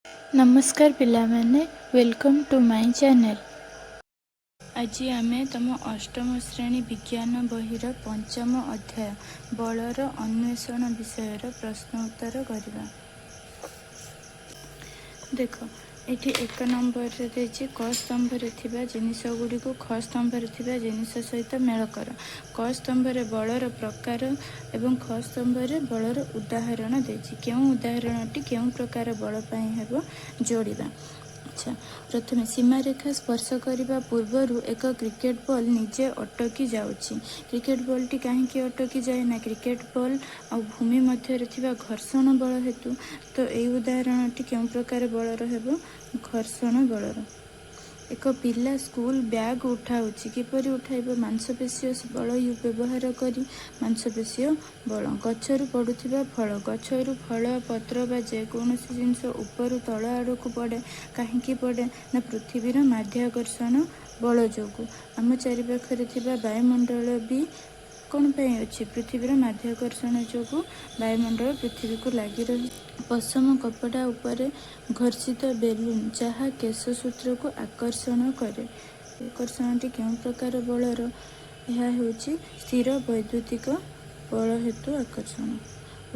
ନମସ୍କାର ପିଲାମାନେ, welcome to my channel. ଆଜି ଆମେ ତମ ଅଷ୍ଟମ ଶ୍ରେଣୀ ବିଜ୍ଞାନ ବହିର ପଞ୍ଚମ ଅଧ୍ୟାୟ ବଳର ଅନ୍ୱେଷଣ ବିଷୟର ପ୍ରଶ୍ନ ଉତ୍ତର କରିବା। ଦେଖ, ଏଠି 1 ନମ୍ବରରେ ଦେଇଛି, କ ସ୍ତମ୍ଭରେ ଥିବା ଜିନିଷ ଗୁଡ଼ିକୁ ଖ ସ୍ତମ୍ଭରେ ଥିବା ଜିନିଷ ସହିତ ମେଳ କର। କ ସ୍ତମ୍ଭରେ ବଳର ପ୍ରକାର ଏବଂ ଖ ସ୍ତମ୍ଭରେ ବଳର ଉଦାହରଣ ଦେଇଛି। କେଉଁ ଉଦାହରଣଟି କେଉଁ ପ୍ରକାର ବଳ ପାଇଁ ହେବ, ଯୋଡ଼ିବା। ଆଚ୍ଛା, ପ୍ରଥମେ ସୀମାରେଖା ସ୍ପର୍ଶ କରିବା ପୂର୍ବରୁ ଏକ କ୍ରିକେଟ ବଲ୍ ନିଜେ ଅଟକି ଯାଉଛି। କ୍ରିକେଟ ବଲ୍ଟି କାହିଁକି ଅଟକି ଯାଏ ନା, କ୍ରିକେଟ ବଲ୍ ଆଉ ଭୂମି ମଧ୍ୟରେ ଥିବା ଘର୍ଷଣ ବଳ ହେତୁ। ତ ଏଇ ଉଦାହରଣଟି କେଉଁ ପ୍ରକାର ବଳର ହେବ? ଘର୍ଷଣ ବଳର। ଏକ ପିଲା ସ୍କୁଲ ବ୍ୟାଗ୍ ଉଠାଉଛି। କିପରି ଉଠାଇବ? ମାଂସପେଶୀୟ ବଳ ବ୍ୟବହାର କରି, ମାଂସପେଶୀୟ ବଳ। ଗଛରୁ ପଡ଼ୁଥିବା ଫଳ। ଗଛରୁ ଫଳ, ପତ୍ର ବା ଯେକୌଣସି ଜିନିଷ ଉପରୁ ତଳ ଆଡ଼କୁ ପଡ଼େ। କାହିଁକି ପଡ଼େ ନା, ପୃଥିବୀର ମାଧ୍ୟାକର୍ଷଣ ବଳ ଯୋଗୁଁ। ଆମ ଚାରିପାଖରେ ଥିବା ବାୟୁମଣ୍ଡଳ ବି କ'ଣ ପାଇଁ ଅଛି? ପୃଥିବୀର ମାଧ୍ୟାକର୍ଷଣ ଯୋଗୁଁ ବାୟୁମଣ୍ଡଳ ପୃଥିବୀକୁ ଲାଗି ରହି। ପଶମ କପଡ଼ା ଉପରେ ଘର୍ଷିତ ବେଲୁନ ଯାହା କେଶସୂତ୍ରକୁ ଆକର୍ଷଣ କରେ। ଆକର୍ଷଣଟି କେଉଁ ପ୍ରକାର ବଳର? ଏହା ହେଉଛି ସ୍ଥିର ବୈଦ୍ୟୁତିକ ବଳ ହେତୁ ଆକର୍ଷଣ।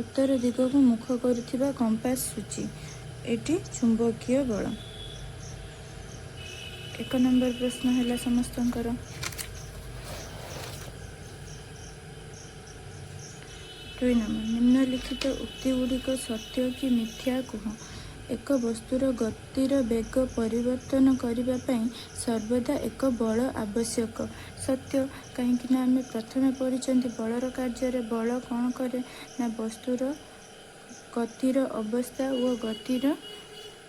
ଉତ୍ତର ଦିଗକୁ ମୁଖ କରୁଥିବା କମ୍ପାସ ସୂଚୀ, ଏଠି ଚୁମ୍ବକୀୟ ବଳ। 1 ନମ୍ବର ପ୍ରଶ୍ନ ହେଲା ସମସ୍ତଙ୍କର। 2 ନମ୍ବର, ନିମ୍ନଲିଖିତ ଉକ୍ତି ଗୁଡ଼ିକ ସତ୍ୟ କି ମିଥ୍ୟା କୁହ। ଏକ ବସ୍ତୁର ଗତିର ବେଗ ପରିବର୍ତ୍ତନ କରିବା ପାଇଁ ସର୍ବଦା ଏକ ବଳ ଆବଶ୍ୟକ। ସତ୍ୟ। କାହିଁକି ନା, ଆମେ ପ୍ରଥମେ ପଢ଼ିଛନ୍ତି ବଳର କାର୍ଯ୍ୟରେ ବଳ କ'ଣ କରେ ନା, ବସ୍ତୁର ଗତିର ଅବସ୍ଥା ଓ ଗତିର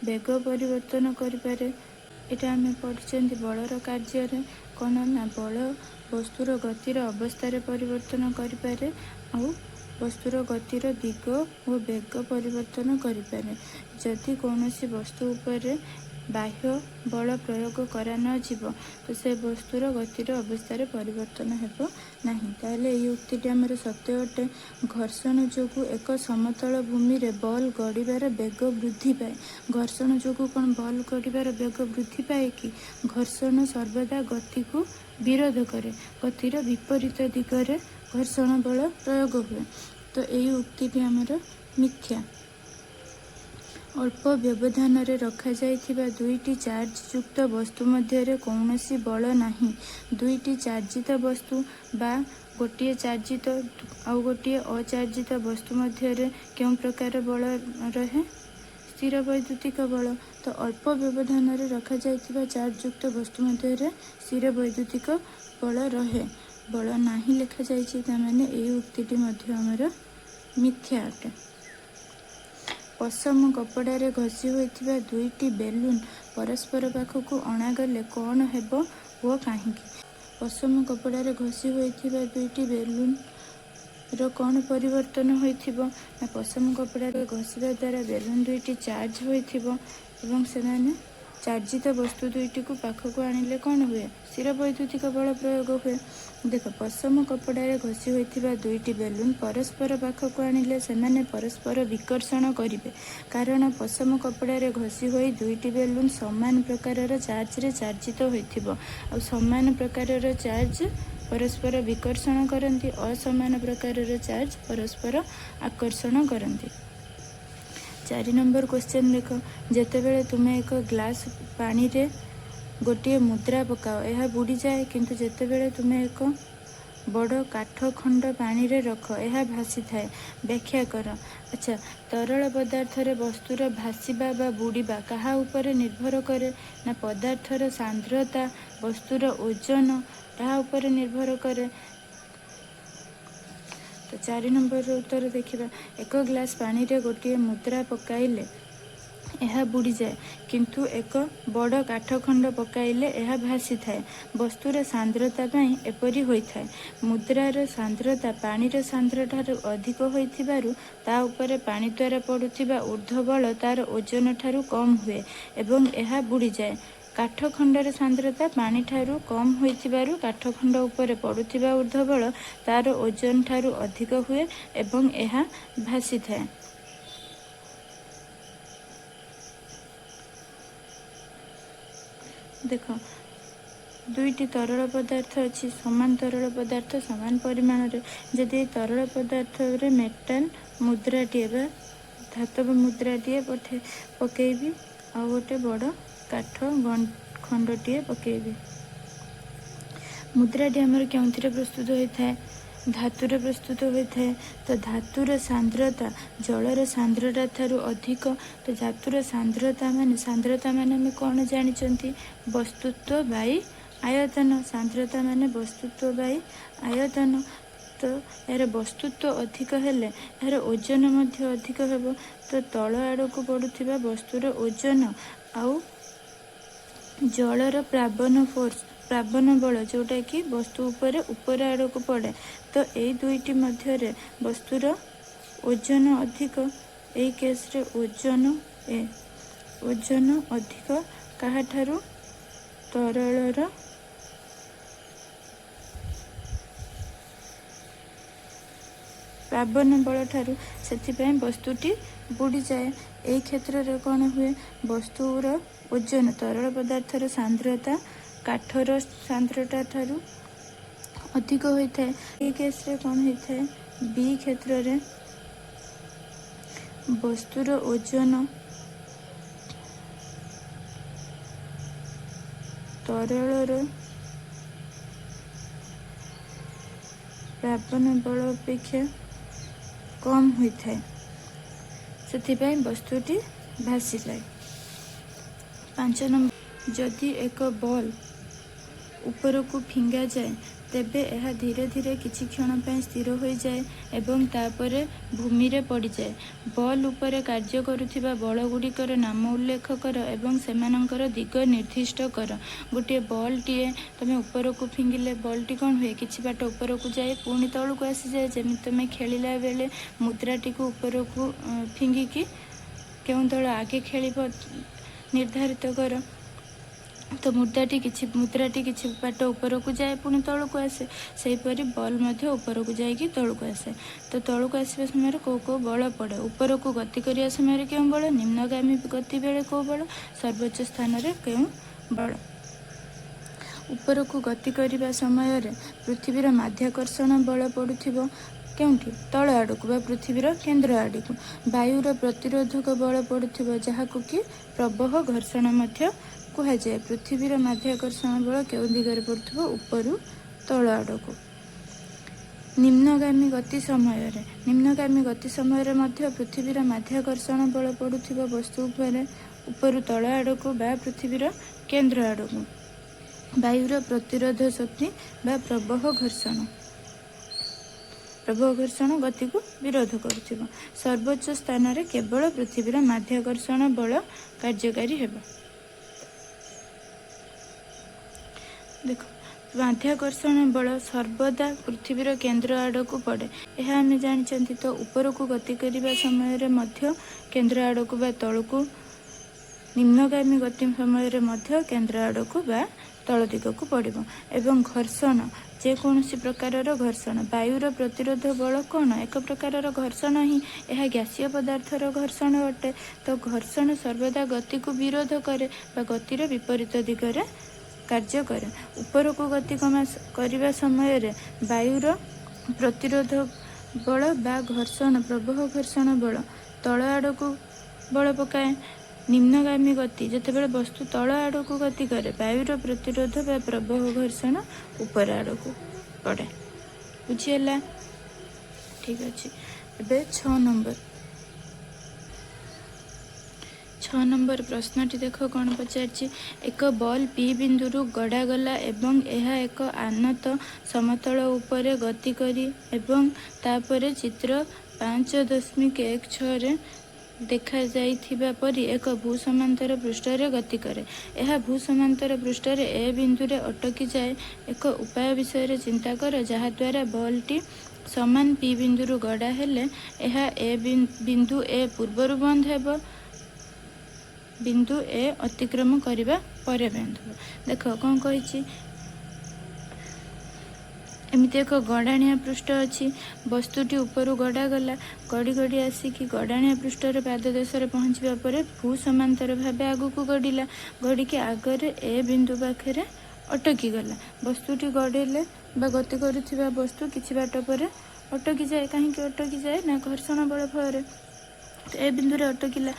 ବେଗ ପରିବର୍ତ୍ତନ କରିପାରେ। ଏଇଟା ଆମେ ପଢ଼ିଛନ୍ତି ବଳର କାର୍ଯ୍ୟରେ। କ'ଣ ନା, ବଳ ବସ୍ତୁର ଗତିର ଅବସ୍ଥାରେ ପରିବର୍ତ୍ତନ କରିପାରେ ଆଉ ବସ୍ତୁର ଗତିର ଦିଗ ଓ ବେଗ ପରିବର୍ତ୍ତନ କରିପାରେ। ଯଦି କୌଣସି ବସ୍ତୁ ଉପରେ ବାହ୍ୟ ବଳ ପ୍ରୟୋଗ କରା ନଯିବ, ତ ସେ ବସ୍ତୁର ଗତିର ଅବସ୍ଥାରେ ପରିବର୍ତ୍ତନ ହେବ ନାହିଁ। ତାହେଲେ ଏଇ ଉକ୍ତିଟି ଆମର ସତ୍ୟ ଅଟେ। ଘର୍ଷଣ ଯୋଗୁଁ ଏକ ସମତଳ ଭୂମିରେ ବଲ୍ ଗଡ଼ିବାର ବେଗ ବୃଦ୍ଧି ପାଏ। ଘର୍ଷଣ ଯୋଗୁଁ କ'ଣ ବଲ୍ ଗଡ଼ିବାର ବେଗ ବୃଦ୍ଧି ପାଏ କି? ଘର୍ଷଣ ସର୍ବଦା ଗତିକୁ ବିରୋଧ କରେ। ଗତିର ବିପରୀତ ଦିଗରେ ଘର୍ଷଣ ବଳ ପ୍ରୟୋଗ ହୁଏ। ତ ଏଇ ଉକ୍ତିଟି ଆମର ମିଥ୍ୟା। ଅଳ୍ପ ବ୍ୟବଧାନରେ ରଖାଯାଇଥିବା ଦୁଇଟି ଚାର୍ଜଯୁକ୍ତ ବସ୍ତୁ ମଧ୍ୟରେ କୌଣସି ବଳ ନାହିଁ। ଦୁଇଟି ଚାର୍ଜିତ ବସ୍ତୁ ବା ଗୋଟିଏ ଚାର୍ଜିତ ଆଉ ଗୋଟିଏ ଅଚାର୍ଜିତ ବସ୍ତୁ ମଧ୍ୟରେ କେଉଁ ପ୍ରକାର ବଳ ରହେ? ସ୍ଥିର ବୈଦ୍ୟୁତିକ ବଳ। ତ ଅଳ୍ପ ବ୍ୟବଧାନରେ ରଖାଯାଇଥିବା ଚାର୍ଜଯୁକ୍ତ ବସ୍ତୁ ମଧ୍ୟରେ ସ୍ଥିର ବୈଦ୍ୟୁତିକ ବଳ ରହେ। ବଳ ନାହିଁ ଲେଖାଯାଇଛି, ତାମାନେ ଏଇ ଉକ୍ତିଟି ମଧ୍ୟ ଆମର ମିଥ୍ୟା ଅଟେ। ପଶମ କପଡ଼ାରେ ଘଷି ହୋଇଥିବା ଦୁଇଟି ବେଲୁନ ପରସ୍ପର ପାଖକୁ ଅଣାଗଲେ କ'ଣ ହେବ ଓ କାହିଁକି? ପଶମ କପଡ଼ାରେ ଘଷି ହୋଇଥିବା ଦୁଇଟି ବେଲୁନର କ'ଣ ପରିବର୍ତ୍ତନ ହୋଇଥିବ ନା, ପଶମ କପଡ଼ାରେ ଘଷିବା ଦ୍ୱାରା ବେଲୁନ ଦୁଇଟି ଚାର୍ଜ ହୋଇଥିବ ଏବଂ ସେମାନେ ଚାର୍ଜିତ ବସ୍ତୁ ଦୁଇଟିକୁ ପାଖକୁ ଆଣିଲେ କ'ଣ ହୁଏ? ସ୍ଥିର ବୈଦ୍ୟୁତିକ ବଳ ପ୍ରୟୋଗ ହୁଏ। ଦେଖ, ପଶମ କପଡ଼ାରେ ଘଷି ହୋଇଥିବା ଦୁଇଟି ବେଲୁନ ପରସ୍ପର ପାଖକୁ ଆଣିଲେ ସେମାନେ ପରସ୍ପର ବିକର୍ଷଣ କରିବେ, କାରଣ ପଶମ କପଡ଼ାରେ ଘଷି ହୋଇ ଦୁଇଟି ବେଲୁନ ସମାନ ପ୍ରକାରର ଚାର୍ଜରେ ଚାର୍ଜିତ ହୋଇଥିବ। ଆଉ ସମାନ ପ୍ରକାରର ଚାର୍ଜ ପରସ୍ପର ବିକର୍ଷଣ କରନ୍ତି, ଅସମାନ ପ୍ରକାରର ଚାର୍ଜ ପରସ୍ପର ଆକର୍ଷଣ କରନ୍ତି। 4 ନମ୍ବର କ୍ୱେଶ୍ଚନ୍ ଦେଖ। ଯେତେବେଳେ ତୁମେ ଏକ ଗ୍ଲାସ୍ ପାଣିରେ ଗୋଟିଏ ମୁଦ୍ରା ପକାଅ, ଏହା ବୁଡ଼ିଯାଏ। କିନ୍ତୁ ଯେତେବେଳେ ତୁମେ ଏକ ବଡ଼ କାଠ ଖଣ୍ଡ ପାଣିରେ ରଖ, ଏହା ଭାସିଥାଏ। ବ୍ୟାଖ୍ୟା କର। ଆଚ୍ଛା, ତରଳ ପଦାର୍ଥରେ ବସ୍ତୁର ଭାସିବା ବା ବୁଡ଼ିବା କାହା ଉପରେ ନିର୍ଭର କରେ ନା, ପଦାର୍ଥର ସାନ୍ଦ୍ରତା, ବସ୍ତୁର ଓଜନ, ଏହା ଉପରେ ନିର୍ଭର କରେ। ତ 4 ନମ୍ବରର ଉତ୍ତର ଦେଖିବା। ଏକ ଗ୍ଲାସ୍ ପାଣିରେ ଗୋଟିଏ ମୁଦ୍ରା ପକାଇଲେ ଏହା ବୁଡ଼ିଯାଏ, କିନ୍ତୁ ଏକ ବଡ଼ କାଠଖଣ୍ଡ ପକାଇଲେ ଏହା ଭାସିଥାଏ। ବସ୍ତୁର ସାନ୍ଦ୍ରତା ପାଇଁ ଏପରି ହୋଇଥାଏ। ମୁଦ୍ରାର ସାନ୍ଦ୍ରତା ପାଣିର ସାନ୍ଦ୍ରଠାରୁ ଅଧିକ ହୋଇଥିବାରୁ ତା ଉପରେ ପାଣି ଦ୍ୱାରା ପଡ଼ୁଥିବା ଉର୍ଦ୍ଧ୍ୱ ବଳ ତାର ଓଜନ ଠାରୁ କମ୍ ହୁଏ ଏବଂ ଏହା ବୁଡ଼ିଯାଏ। କାଠଖଣ୍ଡର ସାନ୍ଦ୍ରତା ପାଣିଠାରୁ କମ୍ ହୋଇଥିବାରୁ କାଠଖଣ୍ଡ ଉପରେ ପଡ଼ୁଥିବା ଉର୍ଦ୍ଧ୍ୱ ବଳ ତାର ଓଜନ ଠାରୁ ଅଧିକ ହୁଏ ଏବଂ ଏହା ଭାସିଥାଏ। ଦେଖ, ଦୁଇଟି ତରଳ ପଦାର୍ଥ ଅଛି, ସମାନ ତରଳ ପଦାର୍ଥ, ସମାନ ପରିମାଣରେ। ଯଦି ଏଇ ତରଳ ପଦାର୍ଥରେ ମେଟାଲ ମୁଦ୍ରାଟିଏ ବା ଧାତବ ମୁଦ୍ରାଟିଏ ପକେଇବି ଆଉ ଗୋଟେ ବଡ଼ କାଠ ଖଣ୍ଡଟିଏ ପକେଇବି। ମୁଦ୍ରାଟି ଆମର କେଉଁଥିରେ ପ୍ରସ୍ତୁତ ହୋଇଥାଏ? ଧାତୁରେ ପ୍ରସ୍ତୁତ ହୋଇଥାଏ। ତ ଧାତୁର ସାନ୍ଦ୍ରତା ଜଳର ସାନ୍ଦ୍ରତା ଠାରୁ ଅଧିକ। ତ ଧାତୁର ସାନ୍ଦ୍ରତା ମାନେ ଆମେ କ'ଣ ଜାଣିଛନ୍ତି? ବସ୍ତୁତ୍ୱ ବାଇ ଆୟତନ। ସାନ୍ଦ୍ରତା ମାନେ ବସ୍ତୁତ୍ୱ ବାଇ ଆୟତନ। ତ ଏହାର ବସ୍ତୁତ୍ୱ ଅଧିକ ହେଲେ ଏହାର ଓଜନ ମଧ୍ୟ ଅଧିକ ହେବ। ତ ତଳ ଆଡ଼କୁ ପଡ଼ୁଥିବା ବସ୍ତୁର ଓଜନ ଆଉ ଜଳର ପ୍ଲାବନ ଫୋର୍ସ, ପ୍ଲାବନ ବଳ, ଯେଉଁଟାକି ବସ୍ତୁ ଉପରେ ଉପର ଆଡ଼କୁ ପଡ଼େ, ତ ଏଇ ଦୁଇଟି ମଧ୍ୟରେ ବସ୍ତୁର ଓଜନ ଅଧିକ। ଏଇ କେସ୍ରେ ଓଜନ ଅଧିକ କାହାଠାରୁ? ତରଳର ପ୍ଲାବନ ବଳ ଠାରୁ। ସେଥିପାଇଁ ବସ୍ତୁଟି ବୁଡ଼ିଯାଏ। ଏଇ କ୍ଷେତ୍ରରେ କ'ଣ ହୁଏ? ବସ୍ତୁର ଓଜନ, ତରଳ ପଦାର୍ଥର ସାନ୍ଦ୍ରତା କାଠର ସାନ୍ଦ୍ରତା ଠାରୁ ଅଧିକ ହୋଇଥାଏ। ଏଇ କେସ୍ରେ କ'ଣ ହେଇଥାଏ? ବି କ୍ଷେତ୍ରରେ ବସ୍ତୁର ଓଜନ ତରଳର ପ୍ଲାବନ ବଳ ଅପେକ୍ଷା କମ୍ ହୋଇଥାଏ। ସେଥିପାଇଁ ବସ୍ତୁଟି ଭାସିଯାଏ। 5 ନମ୍ବର, ଯଦି ଏକ ବଲ୍ ଉପରକୁ ଫିଙ୍ଗାଯାଏ, ତେବେ ଏହା ଧୀରେ ଧୀରେ କିଛି କ୍ଷଣ ପାଇଁ ସ୍ଥିର ହୋଇଯାଏ ଏବଂ ତାପରେ ଭୂମିରେ ପଡ଼ିଯାଏ। ବଲ୍ ଉପରେ କାର୍ଯ୍ୟ କରୁଥିବା ବଳଗୁଡ଼ିକର ନାମ ଉଲ୍ଲେଖ କର ଏବଂ ସେମାନଙ୍କର ଦିଗ ନିର୍ଦ୍ଦିଷ୍ଟ କର। ଗୋଟିଏ ବଲ୍ଟିଏ ତମେ ଉପରକୁ ଫିଙ୍ଗିଲେ ବଲ୍ଟି କ'ଣ ହୁଏ? କିଛି ବାଟ ଉପରକୁ ଯାଏ, ପୁଣି ତଳକୁ ଆସିଯାଏ। ଯେମିତି ତମେ ଖେଳିଲା ବେଳେ ମୁଦ୍ରାଟିକୁ ଉପରକୁ ଫିଙ୍ଗିକି କେଉଁ ଦଳ ଆଗେ ଖେଳିବ ନିର୍ଦ୍ଧାରିତ କର। ତ ମୁଦ୍ରାଟି କିଛି ବାଟ ଉପରକୁ ଯାଏ, ପୁଣି ତଳକୁ ଆସେ। ସେହିପରି ବଲ୍ ମଧ୍ୟ ଉପରକୁ ଯାଇକି ତଳକୁ ଆସେ। ତ ତଳକୁ ଆସିବା ସମୟରେ କେଉଁ କେଉଁ ବଳ ପଡ଼େ? ଉପରକୁ ଗତି କରିବା ସମୟରେ କେଉଁ ବଳ? ନିମ୍ନଗାମୀ ଗତି ବେଳେ କେଉଁ ବଳ? ସର୍ବୋଚ୍ଚ ସ୍ଥାନରେ କେଉଁ ବଳ? ଉପରକୁ ଗତି କରିବା ସମୟରେ ପୃଥିବୀର ମାଧ୍ୟାକର୍ଷଣ ବଳ ପଡ଼ୁଥିବ କେଉଁଠି? ତଳ ଆଡ଼କୁ ବା ପୃଥିବୀର କେନ୍ଦ୍ର ଆଡ଼କୁ। ବାୟୁର ପ୍ରତିରୋଧକ ବଳ ପଡ଼ୁଥିବ, ଯାହାକୁ କି ପ୍ରବହ ଘର୍ଷଣ ମଧ୍ୟ କୁହାଯାଏ। ପୃଥିବୀର ମାଧ୍ୟାକର୍ଷଣ ବଳ କେଉଁ ଦିଗରେ ପଡ଼ୁଥିବ? ଉପରୁ ତଳ ଆଡ଼କୁ। ନିମ୍ନଗାମୀ ଗତି ସମୟରେ ମଧ୍ୟ ପୃଥିବୀର ମାଧ୍ୟାକର୍ଷଣ ବଳ ପଡ଼ୁଥିବ ବସ୍ତୁ ଉପରେ ଉପରୁ ତଳ ଆଡ଼କୁ ବା ପୃଥିବୀର କେନ୍ଦ୍ର ଆଡ଼କୁ। ବାୟୁର ପ୍ରତିରୋଧ ଶକ୍ତି ବା ପ୍ରବହ ଘର୍ଷଣ ଗତିକୁ ବିରୋଧ କରୁଥିବ। ସର୍ବୋଚ୍ଚ ସ୍ଥାନରେ କେବଳ ପୃଥିବୀର ମାଧ୍ୟାକର୍ଷଣ ବଳ କାର୍ଯ୍ୟକାରୀ ହେବ। ଦେଖ, ମାଧ୍ୟାକର୍ଷଣ ବଳ ସର୍ବଦା ପୃଥିବୀର କେନ୍ଦ୍ର ଆଡ଼କୁ ପଡ଼େ, ଏହା ଆମେ ଜାଣିଛନ୍ତି। ତ ଉପରକୁ ଗତି କରିବା ସମୟରେ ମଧ୍ୟ କେନ୍ଦ୍ର ଆଡ଼କୁ ବା ତଳକୁ, ନିମ୍ନଗାମୀ ଗତି ସମୟରେ ମଧ୍ୟ କେନ୍ଦ୍ର ଆଡ଼କୁ ବା ତଳ ଦିଗକୁ ପଡ଼ିବ। ଏବଂ ଘର୍ଷଣ, ଯେକୌଣସି ପ୍ରକାରର ଘର୍ଷଣ, ବାୟୁର ପ୍ରତିରୋଧ ବଳ କ'ଣ? ଏକ ପ୍ରକାରର ଘର୍ଷଣ ହିଁ। ଏହା ଗ୍ୟାସୀୟ ପଦାର୍ଥର ଘର୍ଷଣ ଅଟେ। ତ ଘର୍ଷଣ ସର୍ବଦା ଗତିକୁ ବିରୋଧ କରେ ବା ଗତିର ବିପରୀତ ଦିଗରେ କାର୍ଯ୍ୟ କରେ। ଉପରକୁ ଗତି କରିବା ସମୟରେ ବାୟୁର ପ୍ରତିରୋଧ ବଳ ବା ଘର୍ଷଣ, ପ୍ରବହ ଘର୍ଷଣ ବଳ ତଳ ଆଡ଼କୁ ବଳ ପକାଏ। ନିମ୍ନଗାମୀ ଗତି, ଯେତେବେଳେ ବସ୍ତୁ ତଳ ଆଡ଼କୁ ଗତି କରେ, ବାୟୁର ପ୍ରତିରୋଧ ବା ପ୍ରବହ ଘର୍ଷଣ ଉପର ଆଡ଼କୁ ପଡ଼େ। ବୁଝିହେଲା? ଠିକ୍ ଅଛି। ଏବେ 6 ନମ୍ବର। 6 ନମ୍ବର ପ୍ରଶ୍ନଟି ଦେଖ କ'ଣ ପଚାରିଛି। ଏକ ବଲ୍ ପି ବିନ୍ଦୁରୁ ଗଡ଼ାଗଲା ଏବଂ ଏହା ଏକ ଆନତ ସମତଳ ଉପରେ ଗତି କରି ଏବଂ ତାପରେ ଚିତ୍ର 5.16ରେ ଦେଖାଯାଇଥିବା ପରି ଏକ ଭୂସମାନ୍ତର ପୃଷ୍ଠରେ ଗତି କରେ। ଏହା ଭୂସମାନ୍ତର ପୃଷ୍ଠରେ ଏ ବିନ୍ଦୁରେ ଅଟକି ଯାଏ। ଏକ ଉପାୟ ବିଷୟରେ ଚିନ୍ତା କର, ଯାହାଦ୍ୱାରା ବଲ୍ଟି ସମାନ ପି ବିନ୍ଦୁରୁ ଗଡ଼ା ହେଲେ ଏହା ବିନ୍ଦୁ ଏ ପୂର୍ବରୁ ବନ୍ଦ ହେବ, ବିନ୍ଦୁ ଏ ଅତିକ୍ରମ କରିବା ପରେ ବନ୍ଦ ହେବ। ଦେଖ କ'ଣ କହିଛି। ଏମିତି ଏକ ଗଡ଼ାଣିଆ ପୃଷ୍ଠ ଅଛି। ବସ୍ତୁଟି ଉପରୁ ଗଡ଼ାଗଲା, ଗଡ଼ି ଗଡ଼ି ଆସିକି ଗଡ଼ାଣିଆ ପୃଷ୍ଠର ପାଦଦେଶରେ ପହଞ୍ଚିବା ପରେ ଭୂ ସମାନ୍ତର ଭାବେ ଆଗକୁ ଗଡ଼ିଲା। ଗଡ଼ିକି ଆଗରେ ଏ ବିନ୍ଦୁ ପାଖରେ ଅଟକି ଗଲା। ବସ୍ତୁଟି ଗଡ଼ିଲେ ବା ଗତି କରୁଥିବା ବସ୍ତୁ କିଛି ବାଟ ପରେ ଅଟକି ଯାଏ। କାହିଁକି ଅଟକି ଯାଏ ନା ଘର୍ଷଣ ବଳ ଫଳରେ। ଏ ବିନ୍ଦୁରେ ଅଟକିଲା।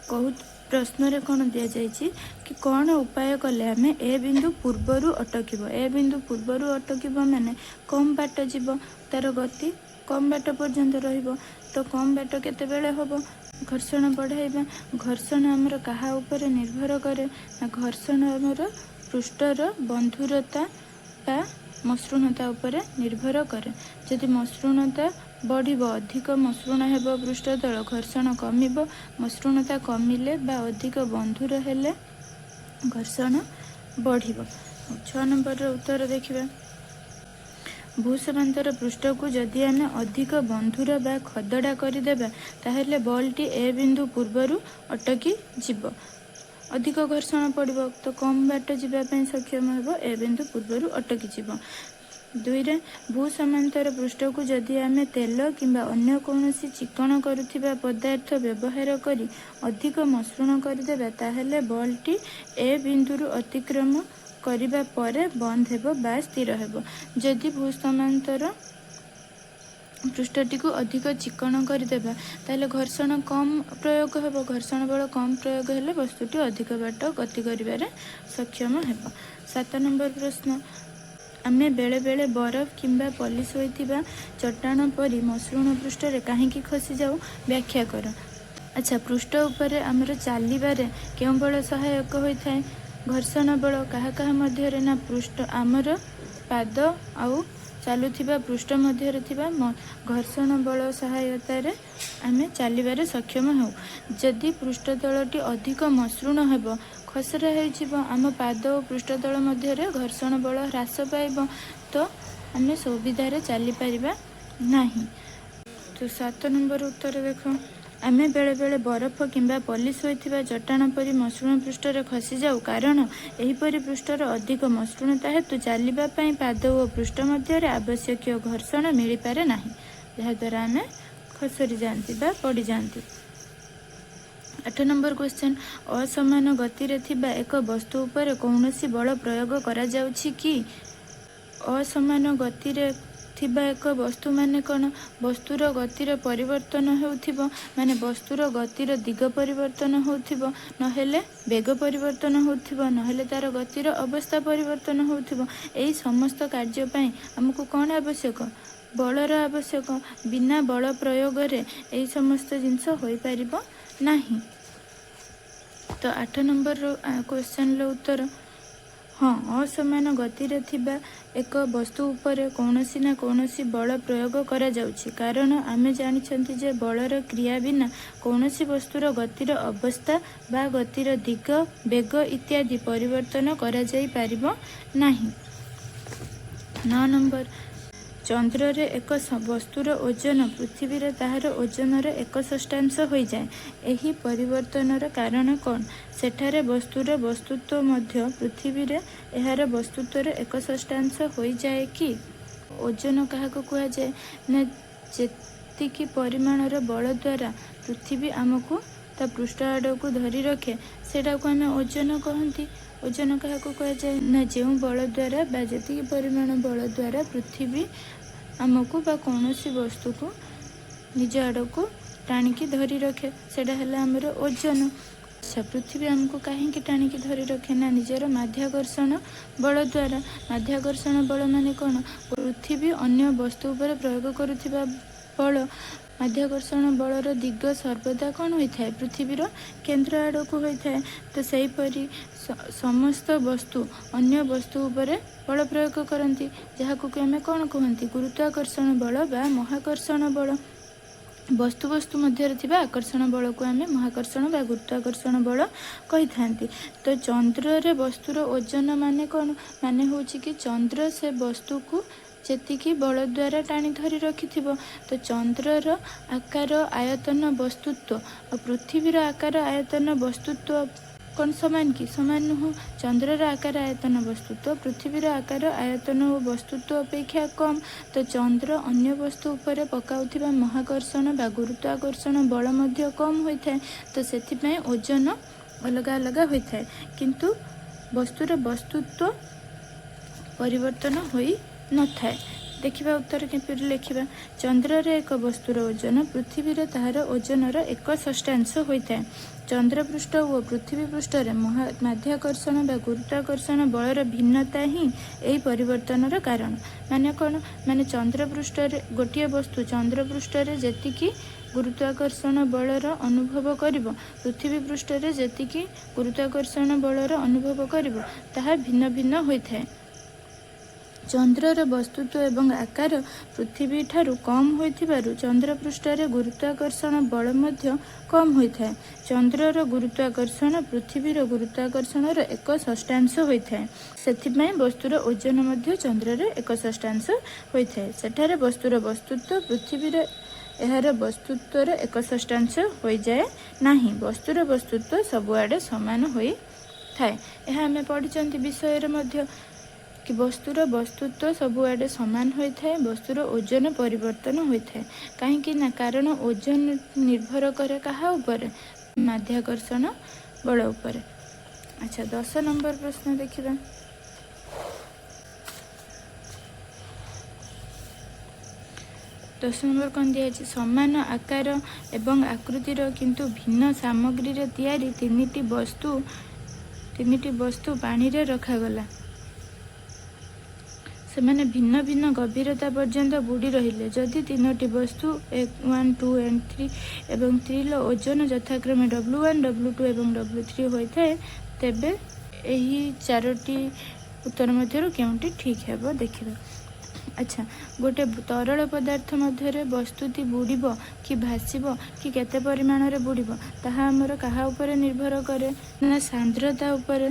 କହୁ ପ୍ରଶ୍ନରେ କ'ଣ ଦିଆଯାଇଛି କି କ'ଣ ଉପାୟ କଲେ ଆମେ ଏ ବିନ୍ଦୁ ପୂର୍ବରୁ ଅଟକିବ? ଏ ବିନ୍ଦୁ ପୂର୍ବରୁ ଅଟକିବ ମାନେ କମ୍ ବାଟ ଯିବ, ତାର ଗତି କମ୍ ବାଟ ପର୍ଯ୍ୟନ୍ତ ରହିବ। ତ କମ୍ ବାଟ କେତେବେଳେ ହେବ? ଘର୍ଷଣ ବଢ଼ାଇବା। ଘର୍ଷଣ ଆମର କାହା ଉପରେ ନିର୍ଭର କରେ ନା ଘର୍ଷଣ ଆମର ପୃଷ୍ଠର ବନ୍ଧୁରତା ବା ମସୃଣତା ଉପରେ ନିର୍ଭର କରେ। ଯଦି ମସୃଣତା ବଢ଼ିବ, ଅଧିକ ମସୃଣ ହେବ ପୃଷ୍ଠତଳ, ଘର୍ଷଣ କମିବ। ମସୃଣତା କମିଲେ ବା ଅଧିକ ବନ୍ଧୁର ହେଲେ ଘର୍ଷଣ ବଢ଼ିବ। 6 ନମ୍ବରର ଉତ୍ତର ଦେଖିବା। ଭୂସମାନ୍ତର ପୃଷ୍ଠକୁ ଯଦି ଆମେ ଅଧିକ ବନ୍ଧୁର ବା ଖଦଡ଼ା କରିଦେବା, ତାହେଲେ ବଲ୍ଟି ଏ ବିନ୍ଦୁ ପୂର୍ବରୁ ଅଟକି ଯିବ। ଅଧିକ ଘର୍ଷଣ ପଡ଼ିବ ତ କମ୍ ବାଟ ଯିବା ପାଇଁ ସକ୍ଷମ ହେବ, ଏ ବିନ୍ଦୁ ପୂର୍ବରୁ ଅଟକି ଯିବ। 2ରେ, ଭୂସମାନ୍ତର ପୃଷ୍ଠକୁ ଯଦି ଆମେ ତେଲ କିମ୍ବା ଅନ୍ୟ କୌଣସି ଚିକଣ କରୁଥିବା ପଦାର୍ଥ ବ୍ୟବହାର କରି ଅଧିକ ମସୃଣ କରିଦେବା, ତାହେଲେ ବଲ୍ଟି ଏ ବିନ୍ଦୁରୁ ଅତିକ୍ରମ କରିବା ପରେ ବନ୍ଦ ହେବ ବା ସ୍ଥିର ହେବ। ଯଦି ଭୂସମାନ୍ତର ପୃଷ୍ଠଟିକୁ ଅଧିକ ଚିକଣ କରିଦେବା, ତାହେଲେ ଘର୍ଷଣ କମ୍ ପ୍ରୟୋଗ ହେବ। ଘର୍ଷଣ ବଳ କମ୍ ପ୍ରୟୋଗ ହେଲେ ବସ୍ତୁଟି ଅଧିକ ବାଟ ଗତି କରିବାରେ ସକ୍ଷମ ହେବ। 7 ନମ୍ବର ପ୍ରଶ୍ନ, ଆମେ ବେଳେବେଳେ ବରଫ କିମ୍ବା ପଲିସ ହୋଇଥିବା ଚଟାଣ ପରି ମସୃଣ ପୃଷ୍ଠରେ କାହିଁକି ଖସିଯାଉ? ବ୍ୟାଖ୍ୟା କର। ଆଚ୍ଛା, ପୃଷ୍ଠ ଉପରେ ଆମର ଚାଲିବାରେ କେଉଁ ବଳ ସହାୟକ ହୋଇଥାଏ? ଘର୍ଷଣ ବଳ। କାହା କାହା ମଧ୍ୟରେ ନା ପୃଷ୍ଠ, ଆମର ପାଦ ଆଉ ଚାଲୁଥିବା ପୃଷ୍ଠ ମଧ୍ୟରେ ଥିବା ଘର୍ଷଣ ବଳ ସହାୟତାରେ ଆମେ ଚାଲିବାରେ ସକ୍ଷମ ହେଉ। ଯଦି ପୃଷ୍ଠତଳଟି ଅଧିକ ମସୃଣ ହେବ, ଖସରା ହେଇଯିବ, ଆମ ପାଦ ଓ ପୃଷ୍ଠତଳ ମଧ୍ୟରେ ଘର୍ଷଣ ବଳ ହ୍ରାସ ପାଇବ, ତ ଆମେ ସୁବିଧାରେ ଚାଲିପାରିବା ନାହିଁ। ତ 7 ନମ୍ବର ଉତ୍ତର ଦେଖ। ଆମେ ବେଳେବେଳେ ବରଫ କିମ୍ବା ପଲିସ ହୋଇଥିବା ଚଟାଣ ପରି ମସୃଣ ପୃଷ୍ଠରେ ଖସିଯାଉ, କାରଣ ଏହିପରି ପୃଷ୍ଠର ଅଧିକ ମସୃଣତା ହେତୁ ଚାଲିବା ପାଇଁ ପାଦ ଓ ପୃଷ୍ଠ ମଧ୍ୟରେ ଆବଶ୍ୟକୀୟ ଘର୍ଷଣ ମିଳିପାରେ ନାହିଁ, ଯାହାଦ୍ୱାରା ଆମେ ଖସରି ଯାଆନ୍ତି ବା ପଡ଼ିଯାଆନ୍ତି। 8 ନମ୍ବର କ୍ୱେଶ୍ଚନ୍, ଅସମାନ ଗତିରେ ଥିବା ଏକ ବସ୍ତୁ ଉପରେ କୌଣସି ବଳ ପ୍ରୟୋଗ କରାଯାଉଛି କି? ଅସମାନ ଗତିରେ ଥିବା ଏକ ବସ୍ତୁ ମାନେ କ'ଣ? ବସ୍ତୁର ଗତିର ପରିବର୍ତ୍ତନ ହେଉଥିବ, ମାନେ ବସ୍ତୁର ଗତିର ଦିଗ ପରିବର୍ତ୍ତନ ହେଉଥିବ, ନହେଲେ ବେଗ ପରିବର୍ତ୍ତନ ହେଉଥିବ, ନହେଲେ ତାର ଗତିର ଅବସ୍ଥା ପରିବର୍ତ୍ତନ ହେଉଥିବ। ଏହି ସମସ୍ତ କାର୍ଯ୍ୟ ପାଇଁ ଆମକୁ କ'ଣ ଆବଶ୍ୟକ? ବଳର ଆବଶ୍ୟକ। ବିନା ବଳ ପ୍ରୟୋଗରେ ଏହି ସମସ୍ତ ଜିନିଷ ହୋଇପାରିବ ନାହିଁ। ତ 8 ନମ୍ବର କ୍ୱେଶ୍ଚନର ଉତ୍ତର ହଁ, ଅସମାନ ଗତିରେ ଥିବା ଏକ ବସ୍ତୁ ଉପରେ କୌଣସି ନା କୌଣସି ବଳ ପ୍ରୟୋଗ କରାଯାଉଛି, କାରଣ ଆମେ ଜାଣିଛନ୍ତି ଯେ ବଳର କ୍ରିୟା ବିନା କୌଣସି ବସ୍ତୁର ଗତିର ଅବସ୍ଥା ବା ଗତିର ଦିଗ, ବେଗ ଇତ୍ୟାଦି ପରିବର୍ତ୍ତନ କରାଯାଇପାରିବ ନାହିଁ। 9 ନମ୍ବର, ଚନ୍ଦ୍ରରେ ଏକ ବସ୍ତୁର ଓଜନ ପୃଥିବୀରେ ତାହାର ଓଜନର ଏକ ଷଷ୍ଠାଂଶ ହୋଇଯାଏ। ଏହି ପରିବର୍ତ୍ତନର କାରଣ କ'ଣ? ସେଠାରେ ବସ୍ତୁର ବସ୍ତୁତ୍ୱ ମଧ୍ୟ ପୃଥିବୀରେ ଏହାର ବସ୍ତୁତ୍ୱର ଏକ ଷଷ୍ଠାଂଶ ହୋଇଯାଏ କି? ଓଜନ କାହାକୁ କୁହାଯାଏ ନା ଯେତିକି ପରିମାଣର ବଳ ଦ୍ୱାରା ପୃଥିବୀ ଆମକୁ ତା ପୃଷ୍ଠ ଆଡ଼କୁ ଧରି ରଖେ, ସେଇଟାକୁ ଆମେ ଓଜନ କହନ୍ତି। ଓଜନ କାହାକୁ କୁହାଯାଏ ନା ଯେଉଁ ବଳ ଦ୍ୱାରା ବା ଯେତିକି ପରିମାଣ ବଳ ଦ୍ୱାରା ପୃଥିବୀ ଆମକୁ ବା କୌଣସି ବସ୍ତୁକୁ ନିଜ ଆଡ଼କୁ ଟାଣିକି ଧରି ରଖେ, ସେଇଟା ହେଲା ଆମର ଓଜନ। ଆଚ୍ଛା, ପୃଥିବୀ ଆମକୁ କାହିଁକି ଟାଣିକି ଧରି ରଖେ ନା ନିଜର ମାଧ୍ୟାକର୍ଷଣ ବଳ ଦ୍ୱାରା। ମାଧ୍ୟାକର୍ଷଣ ବଳ ମାନେ କ'ଣ? ପୃଥିବୀ ଅନ୍ୟ ବସ୍ତୁ ଉପରେ ପ୍ରୟୋଗ କରୁଥିବା ବଳ। ମାଧ୍ୟାକର୍ଷଣ ବଳର ଦିଗ ସର୍ବଦା କ'ଣ ହୋଇଥାଏ? ପୃଥିବୀର କେନ୍ଦ୍ର ଆଡ଼କୁ ହୋଇଥାଏ। ତ ସେହିପରି ସମସ୍ତ ବସ୍ତୁ ଅନ୍ୟ ବସ୍ତୁ ଉପରେ ବଳ ପ୍ରୟୋଗ କରନ୍ତି, ଯାହାକୁ କି ଆମେ କ'ଣ କୁହନ୍ତି? ଗୁରୁତ୍ୱାକର୍ଷଣ ବଳ ବା ମହାକର୍ଷଣ ବଳ। ବସ୍ତୁ ବସ୍ତୁ ମଧ୍ୟରେ ଥିବା ଆକର୍ଷଣ ବଳକୁ ଆମେ ମହାକର୍ଷଣ ବା ଗୁରୁତ୍ୱାକର୍ଷଣ ବଳ କହିଥାନ୍ତି। ତ ଚନ୍ଦ୍ରରେ ବସ୍ତୁର ଓଜନ ମାନେ କ'ଣ? ମାନେ ହେଉଛି କି ଚନ୍ଦ୍ର ସେ ବସ୍ତୁକୁ ଯେତିକି ବଳ ଦ୍ୱାରା ଟାଣି ଧରି ରଖିଥିବ। ତ ଚନ୍ଦ୍ରର ଆକାର, ଆୟତନ, ବସ୍ତୁତ୍ୱ ଆଉ ପୃଥିବୀର ଆକାର, ଆୟତନ, ବସ୍ତୁତ୍ୱ କ'ଣ ସମାନ କି? ସମାନ ନୁହଁ। ଚନ୍ଦ୍ରର ଆକାର, ଆୟତନ, ବସ୍ତୁତ୍ୱ ପୃଥିବୀର ଆକାର, ଆୟତନ ଓ ବସ୍ତୁତ୍ୱ ଅପେକ୍ଷା କମ୍। ତ ଚନ୍ଦ୍ର ଅନ୍ୟ ବସ୍ତୁ ଉପରେ ପକାଉଥିବା ମହାକର୍ଷଣ ବା ଗୁରୁତ୍ୱାକର୍ଷଣ ବଳ ମଧ୍ୟ କମ୍ ହୋଇଥାଏ। ତ ସେଥିପାଇଁ ଓଜନ ଅଲଗା ଅଲଗା ହୋଇଥାଏ, କିନ୍ତୁ ବସ୍ତୁର ବସ୍ତୁତ୍ୱ ପରିବର୍ତ୍ତନ ହୋଇନଥାଏ। ଦେଖିବା ଉତ୍ତର କିପରି ଲେଖିବା। ଚନ୍ଦ୍ରରେ ଏକ ବସ୍ତୁର ଓଜନ ପୃଥିବୀରେ ତାହାର ଓଜନର ଏକ ଷଷ୍ଠାଂଶ ହୋଇଥାଏ। ଚନ୍ଦ୍ରପୃଷ୍ଠ ଓ ପୃଥିବୀ ପୃଷ୍ଠରେ ମହା ମାଧ୍ୟାକର୍ଷଣ ବା ଗୁରୁତ୍ୱାକର୍ଷଣ ବଳର ଭିନ୍ନତା ହିଁ ଏହି ପରିବର୍ତ୍ତନର କାରଣ। ମାନେ କ'ଣ? ମାନେ ଚନ୍ଦ୍ରପୃଷ୍ଠରେ ଗୋଟିଏ ବସ୍ତୁ ଚନ୍ଦ୍ରପୃଷ୍ଠରେ ଯେତିକି ଗୁରୁତ୍ୱାକର୍ଷଣ ବଳର ଅନୁଭବ କରିବ, ପୃଥିବୀ ପୃଷ୍ଠରେ ଯେତିକି ଗୁରୁତ୍ୱାକର୍ଷଣ ବଳର ଅନୁଭବ କରିବ, ତାହା ଭିନ୍ନ ଭିନ୍ନ ହୋଇଥାଏ। ଚନ୍ଦ୍ରର ବସ୍ତୁତ୍ୱ ଏବଂ ଆକାର ପୃଥିବୀଠାରୁ କମ୍ ହୋଇଥିବାରୁ ଚନ୍ଦ୍ରପୃଷ୍ଠରେ ଗୁରୁତ୍ୱାକର୍ଷଣ ବଳ ମଧ୍ୟ କମ୍ ହୋଇଥାଏ। ଚନ୍ଦ୍ରର ଗୁରୁତ୍ୱାକର୍ଷଣ ପୃଥିବୀର ଗୁରୁତ୍ୱାକର୍ଷଣର ଏକ ଷଷ୍ଠାଂଶ ହୋଇଥାଏ। ସେଥିପାଇଁ ବସ୍ତୁର ଓଜନ ମଧ୍ୟ ଚନ୍ଦ୍ରରେ ଏକ ଷଷ୍ଠାଂଶ ହୋଇଥାଏ। ସେଠାରେ ବସ୍ତୁର ବସ୍ତୁତ୍ୱ ପୃଥିବୀର ଏହାର ବସ୍ତୁତ୍ୱର ଏକ ଷଷ୍ଠାଂଶ ହୋଇଯାଏ ନାହିଁ। ବସ୍ତୁର ବସ୍ତୁତ୍ୱ ସବୁଆଡ଼େ ସମାନ ହୋଇଥାଏ। ଏହା ଆମେ ପଢ଼ିଛନ୍ତି ବିଷୟରେ ମଧ୍ୟ କି ବସ୍ତୁର ବସ୍ତୁତ୍ୱ ସବୁଆଡ଼େ ସମାନ ହୋଇଥାଏ, ବସ୍ତୁର ଓଜନ ପରିବର୍ତ୍ତନ ହୋଇଥାଏ। କାହିଁକି ନା କାରଣ ଓଜନ ନିର୍ଭର କରେ କାହା ଉପରେ? ମାଧ୍ୟାକର୍ଷଣ ବଳ ଉପରେ। ଆଚ୍ଛା, 10 ନମ୍ବର ପ୍ରଶ୍ନ ଦେଖିବା। 10 ନମ୍ବର କ'ଣ ଦିଆଯାଇଛି? ସମାନ ଆକାର ଏବଂ ଆକୃତିର କିନ୍ତୁ ଭିନ୍ନ ସାମଗ୍ରୀରେ ତିଆରି ତିନିଟି ବସ୍ତୁ ପାଣିରେ ରଖାଗଲା। ସେମାନେ ଭିନ୍ନ ଭିନ୍ନ ଗଭୀରତା ପର୍ଯ୍ୟନ୍ତ ବୁଡ଼ି ରହିଲେ। ଯଦି ତିନୋଟି ବସ୍ତୁ 1, 2 ଆଣ୍ଡ 3 ଏବଂ 3ର ଓଜନ ଯଥାକ୍ରମେ W1, W2 ଏବଂ W3 ହୋଇଥାଏ, ତେବେ ଏହି ଚାରୋଟି ଉତ୍ତର ମଧ୍ୟରୁ କେଉଁଟି ଠିକ୍ ହେବ ଦେଖିବା। ଆଚ୍ଛା, ଗୋଟେ ତରଳ ପଦାର୍ଥ ମଧ୍ୟରେ ବସ୍ତୁଟି ବୁଡ଼ିବ କି ଭାସିବ କି କେତେ ପରିମାଣରେ ବୁଡ଼ିବ, ତାହା ଆମର କାହା ଉପରେ ନିର୍ଭର କରେ ନା ସାନ୍ଦ୍ରତା ଉପରେ।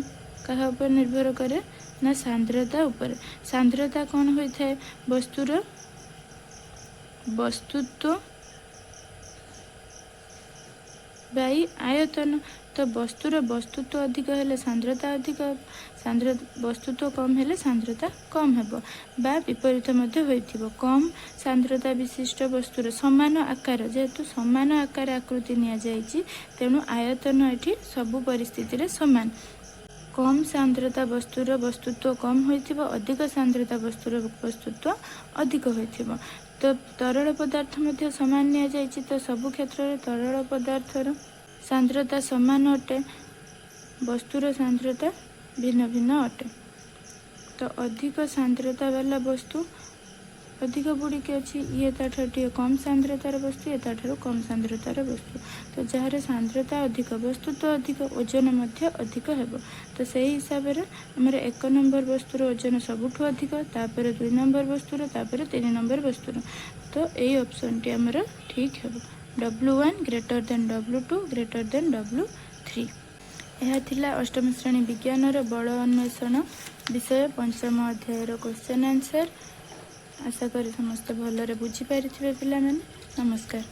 କାହା ଉପରେ ନିର୍ଭର କରେ ନା ସାନ୍ଦ୍ରତା ଉପରେ। ସାନ୍ଦ୍ରତା କ'ଣ ହୋଇଥାଏ? ବସ୍ତୁର ବସ୍ତୁତ୍ୱ ବାଇ ଆୟତନ। ତ ବସ୍ତୁର ବସ୍ତୁତ୍ୱ ଅଧିକ ହେଲେ ସାନ୍ଦ୍ରତା ଅଧିକ, ବସ୍ତୁତ୍ୱ କମ୍ ହେଲେ ସାନ୍ଦ୍ରତା କମ୍ ହେବ ବା ବିପରୀତ ମଧ୍ୟ ହୋଇଥିବ। କମ୍ ସାନ୍ଦ୍ରତା ବିଶିଷ୍ଟ ବସ୍ତୁର ସମାନ ଆକାର, ଯେହେତୁ ସମାନ ଆକାର ଆକୃତି ନିଆଯାଇଛି, ତେଣୁ ଆୟତନ ଏଠି ସବୁ ପରିସ୍ଥିତିରେ ସମାନ। କମ୍ ସାନ୍ଦ୍ରତା ବସ୍ତୁର ବସ୍ତୁତ୍ୱ କମ୍ ହୋଇଥିବ, ଅଧିକ ସାନ୍ଦ୍ରତା ବସ୍ତୁର ବସ୍ତୁତ୍ୱ ଅଧିକ ହୋଇଥିବ। ତ ତରଳ ପଦାର୍ଥ ମଧ୍ୟ ସମାନ ନିଆଯାଇଛି, ତ ସବୁ କ୍ଷେତ୍ରରେ ତରଳ ପଦାର୍ଥର ସାନ୍ଦ୍ରତା ସମାନ ଅଟେ, ବସ୍ତୁର ସାନ୍ଦ୍ରତା ଭିନ୍ନ ଭିନ୍ନ ଅଟେ। ତ ଅଧିକ ସାନ୍ଦ୍ରତା ବାଲା ବସ୍ତୁ ଅଧିକ ବୁଡ଼ିକି ଅଛି, ଇଏ ତାଠାରୁ ଟିକେ କମ୍ ସାନ୍ଦ୍ରତାର ବସ୍ତୁ, ଇଏ ତାଠାରୁ କମ୍ ସାନ୍ଦ୍ରତାର ବସ୍ତୁ। ତ ଯାହାର ସାନ୍ଦ୍ରତା ଅଧିକ, ବସ୍ତୁତ୍ୱ ଅଧିକ, ଓଜନ ମଧ୍ୟ ଅଧିକ ହେବ। ତ ସେଇ ହିସାବରେ ଆମର 1 ନମ୍ବର ବସ୍ତୁର ଓଜନ ସବୁଠୁ ଅଧିକ, ତାପରେ 2 ନମ୍ବର ବସ୍ତୁର, ତାପରେ 3 ନମ୍ବର ବସ୍ତୁର। ତ ଏଇ ଅପସନ୍ଟି ଆମର ଠିକ୍ ହେବ, W1 greater than W2 greater than W3। ଏହା ଥିଲା ଅଷ୍ଟମ ଶ୍ରେଣୀ ବିଜ୍ଞାନର ବଳ ଅନ୍ୱେଷଣ ବିଷୟ ପଞ୍ଚମ ଅଧ୍ୟାୟର କ୍ୱେଶ୍ଚନ୍ ଆନ୍ସର୍। ଆଶା କରି ସମସ୍ତେ ଭଲରେ ବୁଝିପାରିଥିବେ ପିଲାମାନେ। ନମସ୍କାର।